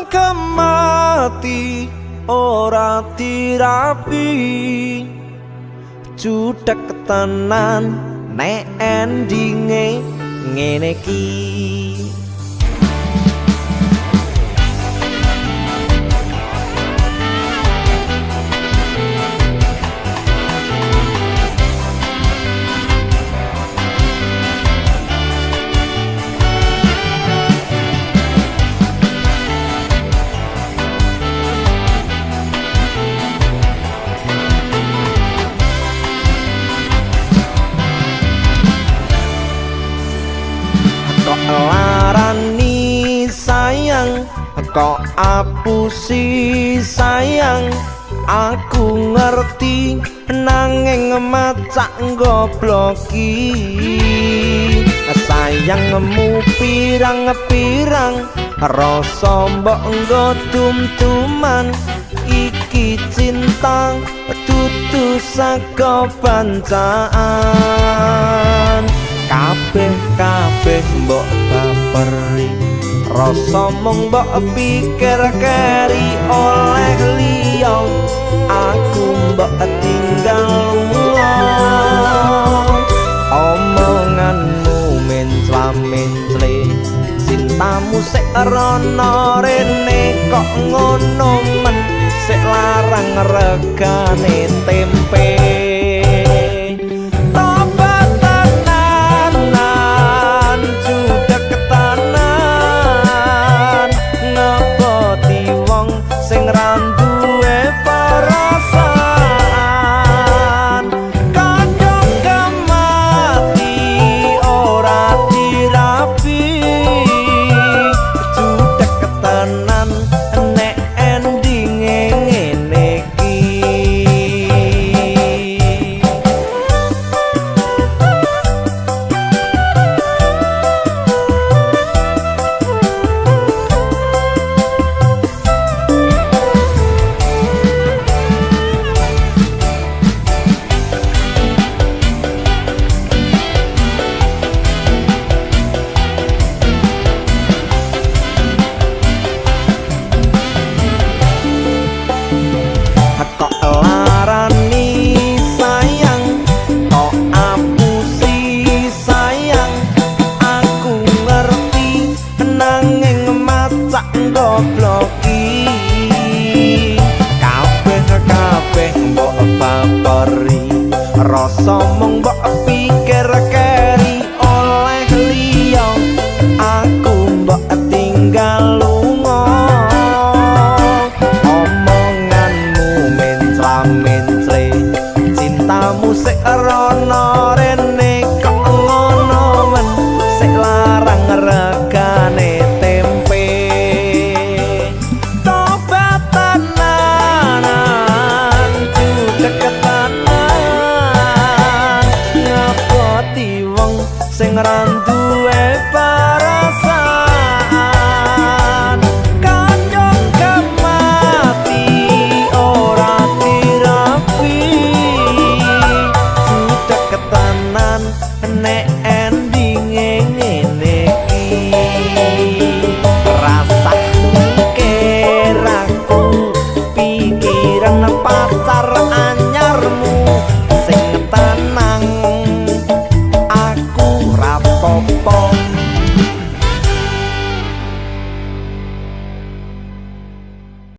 Kadung kemati ora dirapi, judek tenan nek endinge ngene iki. Kok larani sayang, kok apusi sayang. Aku ngerti nanging macak gobloki. Sayangmu pirang-pirang, rasa mbok nggo tum-tuman. Iki cinta dudu saka bancaan. Kabeh-kabeh mbok baperi, rasa mung mbok pikir keri oleh liya. Aku mbok tinggal lunga. Omonganmu mencla-mencle, cintamu sik rono rene. Kok ngono men, sik larang regane tempe. Sing ra duwe perasaan, kadung kemati ora dirapi, judek tenan nek endinge ngene iki. Kok larani sayang, kok apusi sayang. Aku ngerti nanging macak gobloki. Kabeh-kabeh mbok baperi, rasa mung mbok pikir keri oleh liya. Aku mbok tinggal lunga. Omonganmu mencla-mencle, cintamu sik rono rene. Kok ngono men, sik larang regane tempe. Tobat tenanan, judek tenan, ngepoti wong sing ra duwe perasaan. Kadung kemati ora dirapi, judek tenan nek